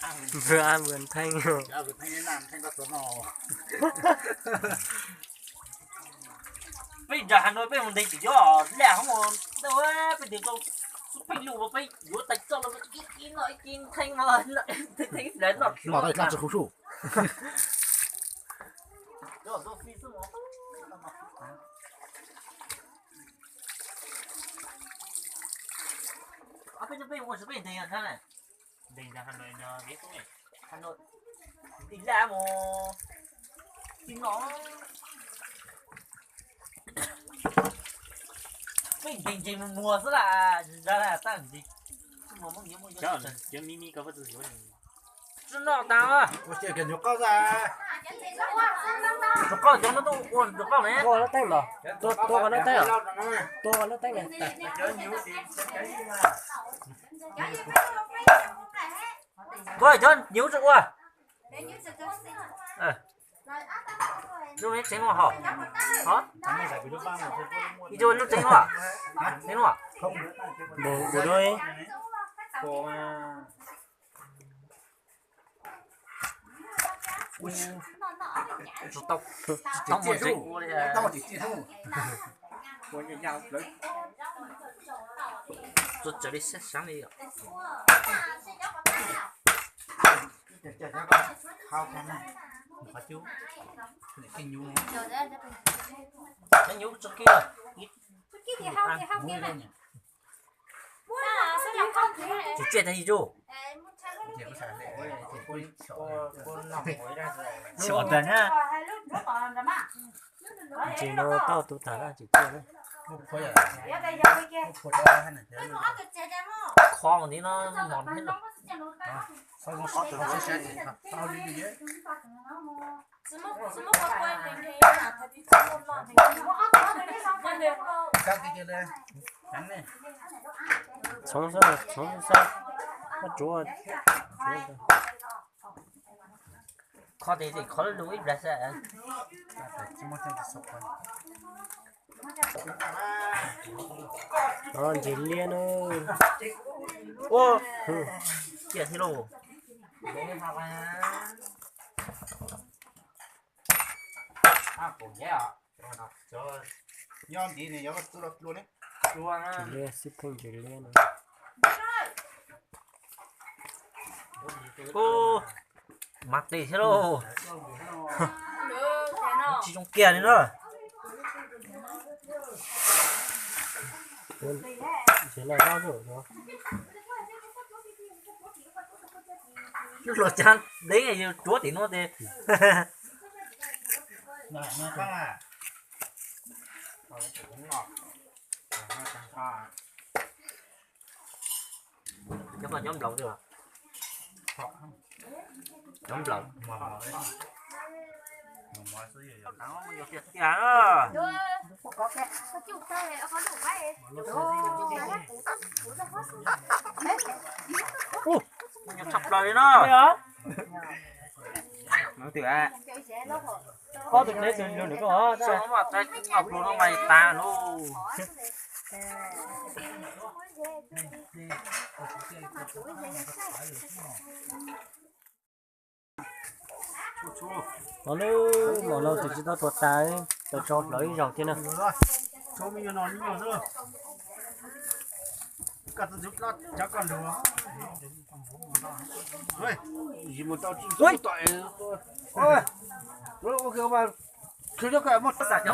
Npawg Ab npawg Theej. Peb nram Hà Nội peb mus ntes tsis yuav laj hoob, peb tes tau xub pheej lus peb yuav tais txoj los ib ci no ib ci theej no, theej hlais noj dlab tsis khuv suj. Peb ua peb ntes Hà Nội, Hà Nội ntes laj mus ci no. Peb ntes ntes mus muag xwb las, zas tab ntes. Tsis noj tas. Rov qab cov no tuaj ua rov qab ne. Tua qhov no teeb os. Tua qhov no teeb os. Tua qhov no teeb os. Tua cov nyuv tsis ua. Lub tseeb no hos. Ib tug lub tseeb no. Tseeb no. Tsis tau, tsis tau mus ntseeg ua li. Txaus li sab sab li. Cov nyuv tso kiag. Tsis tsiaj tag yim tsuj. Xyov tag na. Ntsis no tau tus tag na tsis tsiaj na. Kho ntiv no mos thiab los. Txhoov xwb, txhoov xwb, koj tsuav. Kho tes tes kho lub lug ib plag xwb. Ntses liab na. Ua ciaj thiab lauj. Nyob ntiv ne, yog txwb los dlua ne. Ntses liab, xib pheej ntses liab no. Mas tes thiab lauj. Tsis zoo kiag li na. Ntses loj zab. Lub hluas cav deev yus tsuav tim no tes. Nyob nplaum, nyob nplaum. Ua, nyob tshaj plaws li no. Pob tus deb tus lug nws koj. Pluag no mas tas lauj. Os, lub mom no tsis tau tuag tas, tau tso hlawv ib zaug thiab na. Ua, cov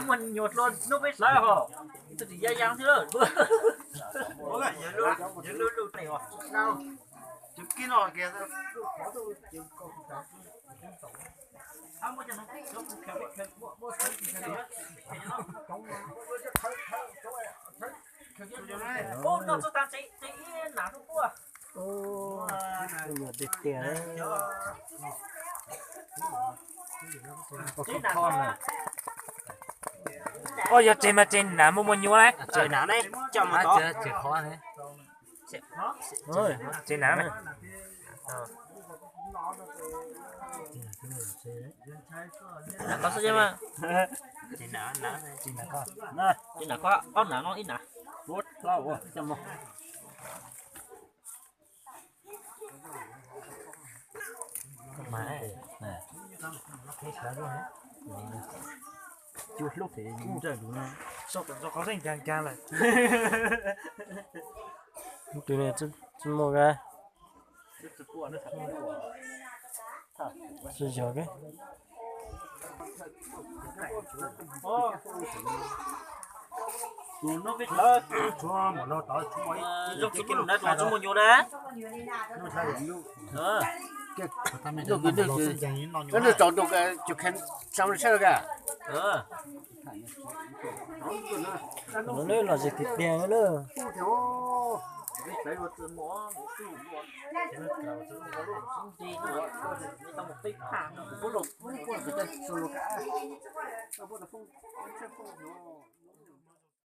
muag nyuam hluas hnub peb hlawv hos, tus tsis ya yas thiab. Yog lub lub tes os. Cov kib no kiag. Ub, noj txog tag tsev, tsev ib nam no tuaj. Ub, nyuam tiag tiag. Ub, yog tsev mas tsev nam muaj muaj nyuam lawm. Tsev nam ne, coj mus tod. Tsev nam. Nam koj xwb mas. Tsev nam koj, ob nam no ib nam. Ua dlab ua coj mus. Mas, cua hlub ces ntsawj lus no. Sau tawm txog qhov zeej ncaag ncaag lawm. Tus ne tsi muaj ga. Tsi yog ga. Zoo tsis muaj nyuj na. Nws tsaus ntuj tsis kheev tshaj li sab ka. Lub los zig tiag tiag na.